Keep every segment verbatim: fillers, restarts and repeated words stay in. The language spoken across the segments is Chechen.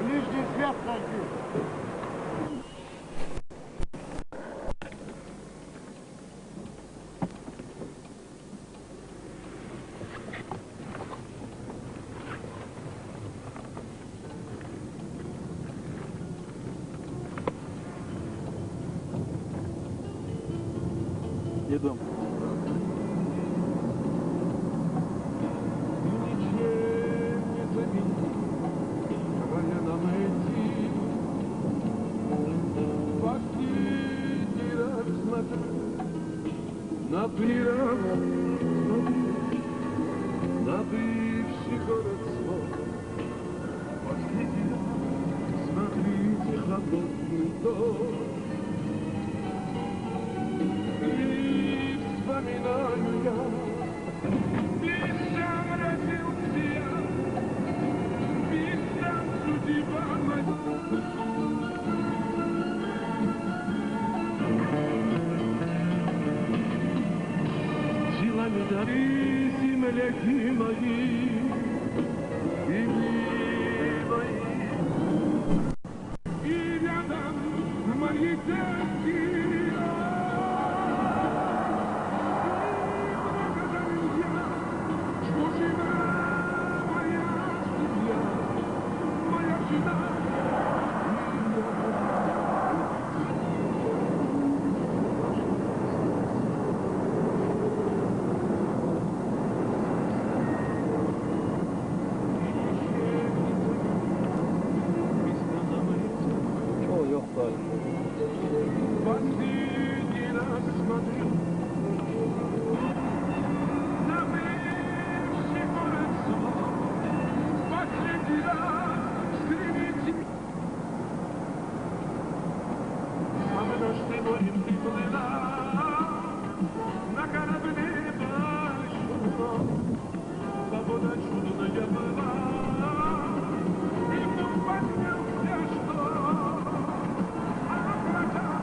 Ближний свет найди. Идем. Ничем не заменить, давай нам идти. Последний раз смотрю на пирог, смотрю на бывший город свой. Последний раз смотрите холодный дождь. И вспоминаю я, песня родился я, песня судьба моя. Силами дары земляки мои, земли мои. И рядом мои дети. Моя жена. Чего ёхтали? Последний раз смотрю на бывший город свой. Последний раз среди А мы дошли до Интиплина на корабле большом. Погода чудная была, и вдруг поднялся шторм. А корабль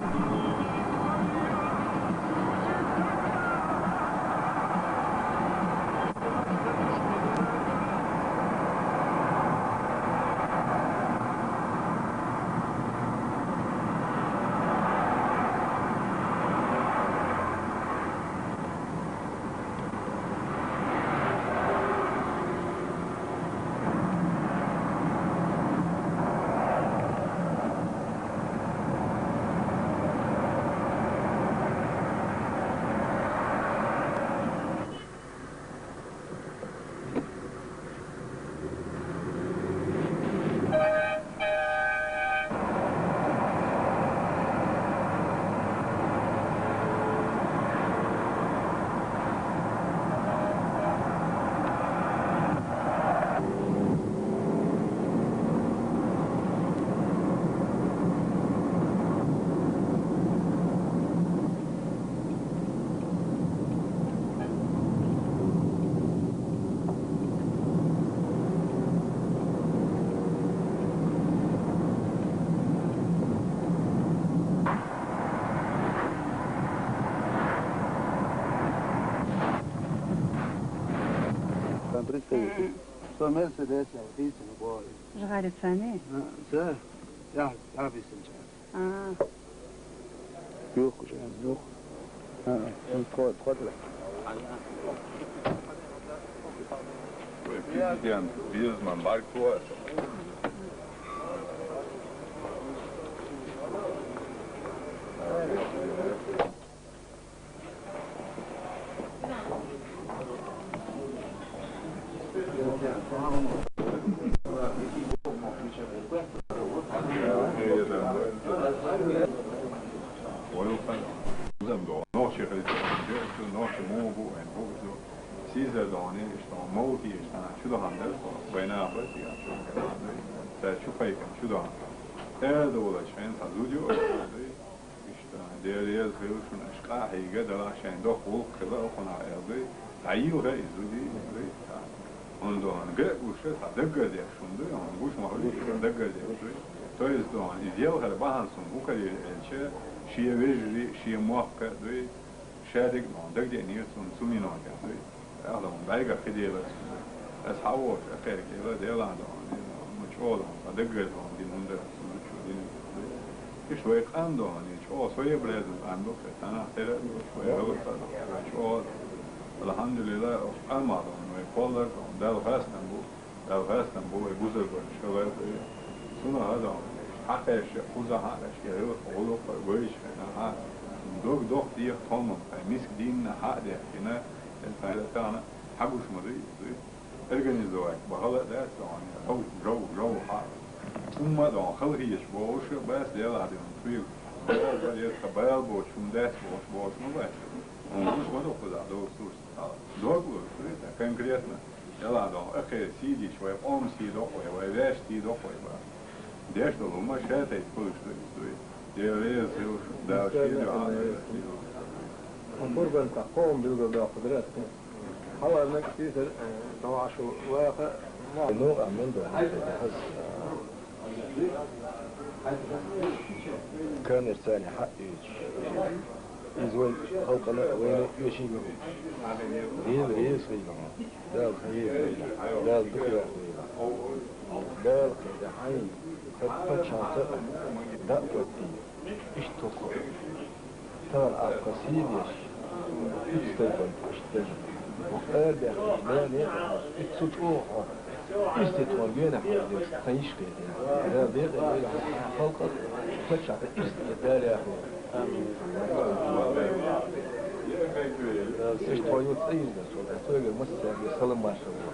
Там представитель. Мгм. Что Мерседес, я вот видите, любой. Жигарицами? А, да. Я, я объясню. А. Юх, уже, юх. А, а, он тхо-, тхо тла. Президент бизнесмен бар кто? Сиза дони, что мовхи, что чудо хандер, война бат, я чудо хандер, чу пайкан, чудо хандер. Э, довола чен, сазудио, Иштта, Дела реза хилва шуна, аша къахьийга дала шайн дохк гӀулакх хила, охуна аьлла дуй, дӀайилгӀа иза дуй, дуй, та. Ондон га гуша, та даггара деш шуна дуй, он гуш ма хули, шуна даггара деш дуй. То есть, дон, из елхар бахьан сун хӀу карийра аьлча, шен вежарий, шен мохк дуй, шадерг дон, дагадеънера цунна цу минотехь дуй. Аьлла, бӀаргах кхидела. Ас хьавош, акхеркӀела, Делан духьа, ма чӀоагӀа духьа, даггара духьа, дин хӀунда, хӀунда чу дин. Иш вай къам духьа, чӀоагӀа соя бразил къам духьа, танах тера, вай гӀалгӀа духьа, вай чӀоагӀа. Алхьамдулилла, къам духьа, вай кхоллар духьа, Дала хастам бу, Дала хастам бу, вай бузар бар, шалай хой. Суна хада, хьакхаьрша, кхуза хьакхаьрша, гӀалгӀа, гӀулакх, гойш, хана, хьа. Дог дохк дехк тхомам, хай миск динна хьа дехкина, Тана хьагуш ма дуй, дуй. Организовать бахала дац дохьан, жов, жов, жов хьа. Умма дохьан халхиеш бохуш, бас Дела дин туйг. Дела балет хабал боч, хум дац боч, боч ма бац. Уж ма доху да, доху сурс. Дог луш, дуй, конкретно. Дела дохьан, ахе, сидиш, вай къом сидох, вай, вай веш сидох, вай ба. Деш долу ма шатай кулуш дуй, дуй. Дела веза хилуш, да, шиду, а, Хьан Къурбан цхьа кхоам билгал доккху дара ас. Хьаларнаг сийсар, э, давашу ваха, ма- Ну, а мин да, хаз. Камер цани хьа ич. Из вайн халкъана вайна уьший ма бу. Дел рез хила. Дал хайр хила. Дал духьа хила. Дал хайда хьайн. Хат пачхьалкха да а ватти. Иштта хӀокху тахана ахка сий деш, итт стайпан, иштта деш. Ва арабаьхна, нана, итт цу чӀогӀа хьо. Иштта тхуна генахь хьо деш, тхан йиш хетий. Дала декъе дойла хьан халкъах, паччахьах иштта Дала яхо. Иштта тхо юц Ӏийна, цуьнгара массаьрга салам маршалла.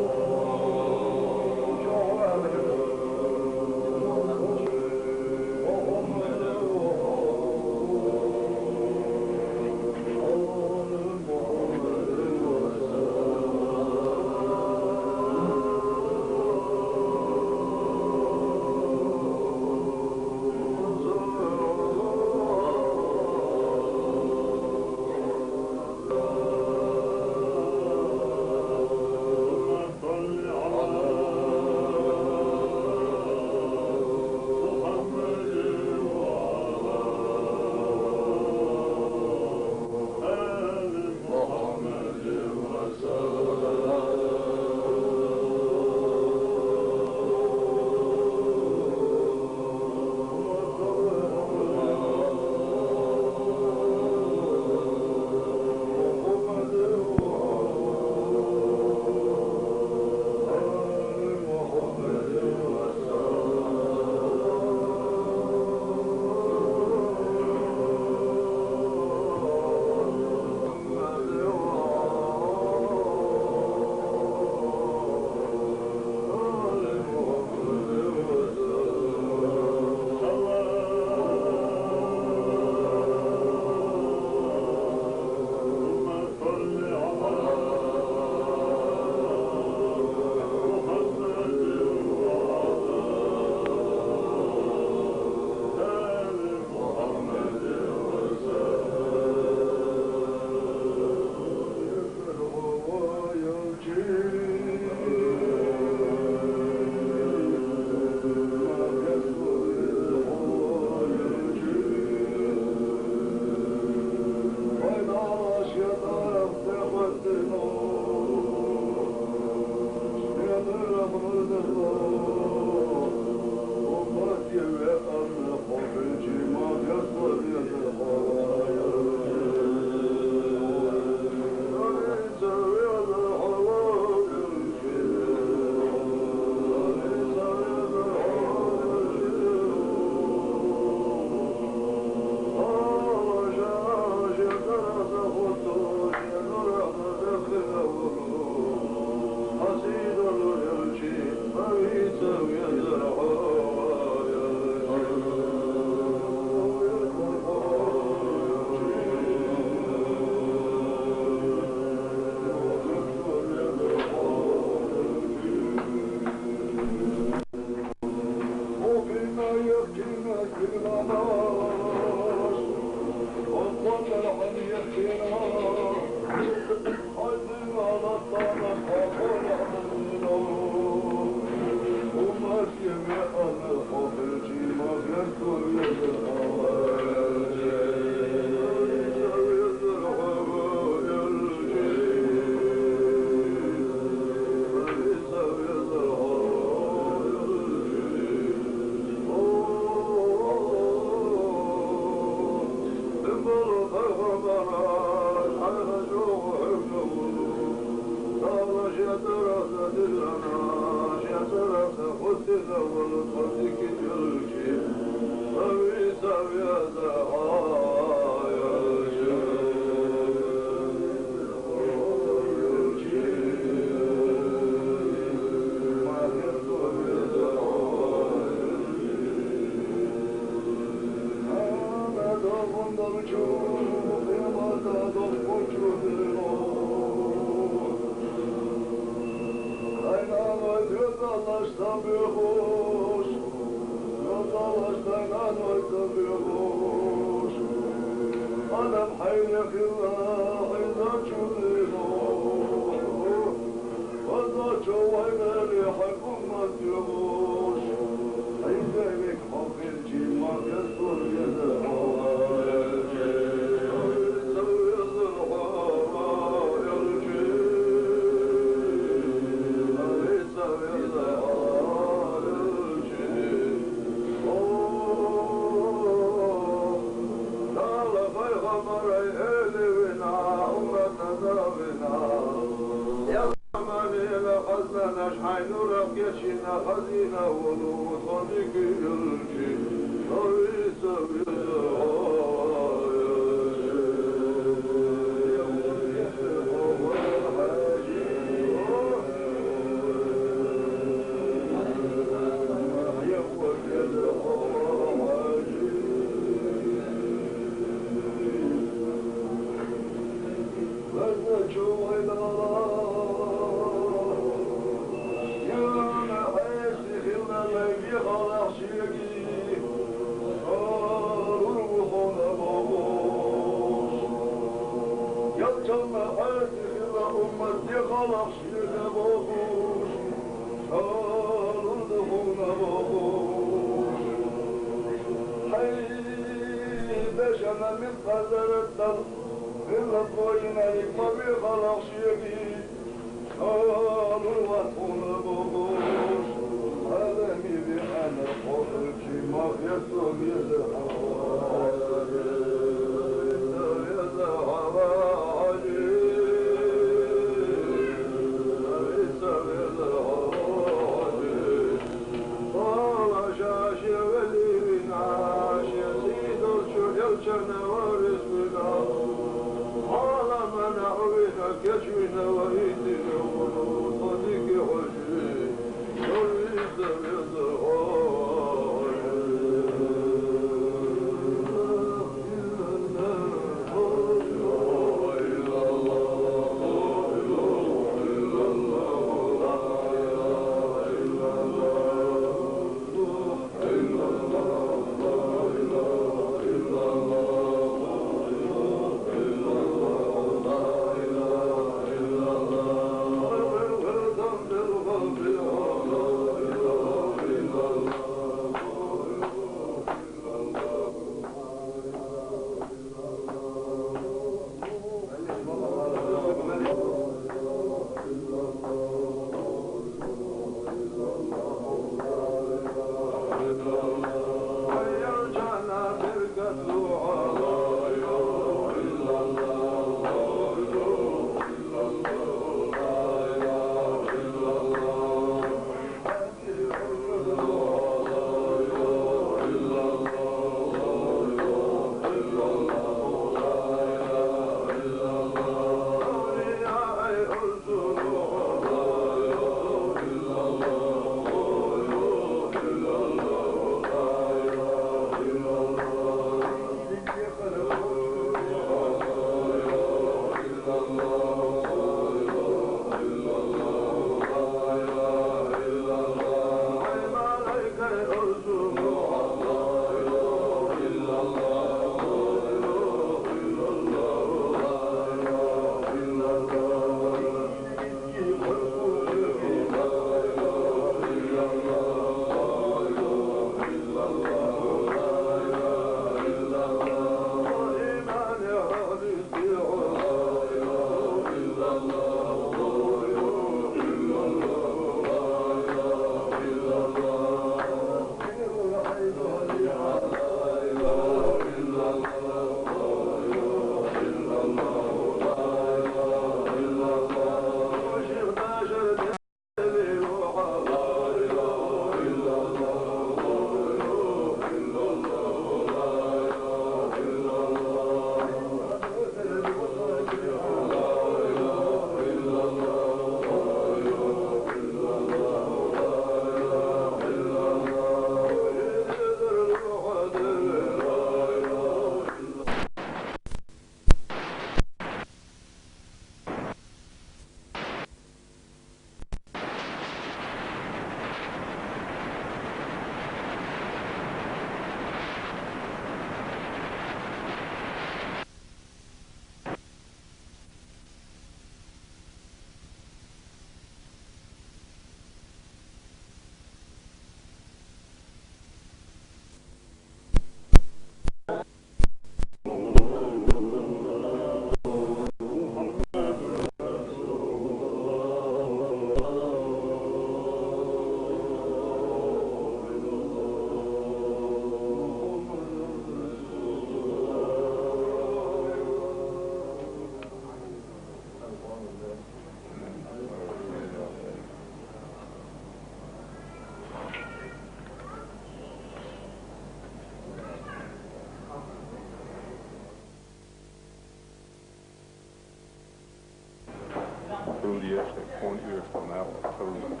Food yesterday, corn ears from that one. Food.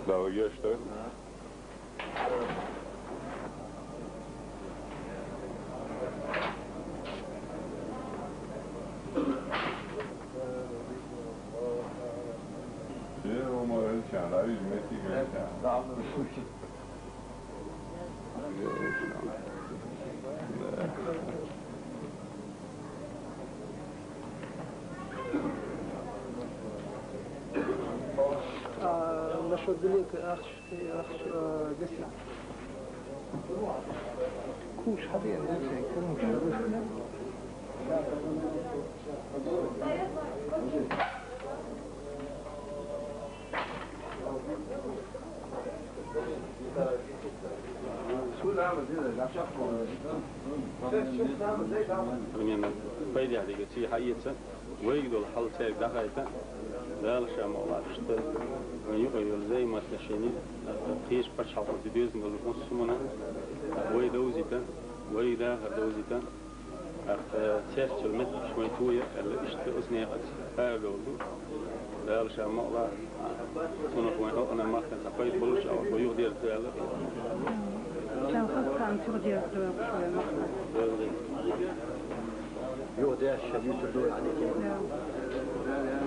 That was yesterday. А, насчет билета, ахча, ахча, а, гостиница. Куш хабер, я тебе, куш хабер. Примерно пайда дийца, вайга дола хьал цаьрга дӀахайта, Дала ша ма латташ, вайн юкъе йолу взаимоотношени, кхечу пачхьалкхашца доьзна долу массо а хӀуманна вай довзийта, вай дахар довзийта. ТӀаккха цаьрца йолу меттигаш вайн тоян аьлла, иштта оцу некъаца арадовла ду. Дала ша мукъалахь, цунах вайн халкъана, махкана цхьа пайда болуш а, вай юхадерза аьлла. Царна хаза царна юхадерза вай махкана. Юхадерза шен юьсур ду аьлла. Да.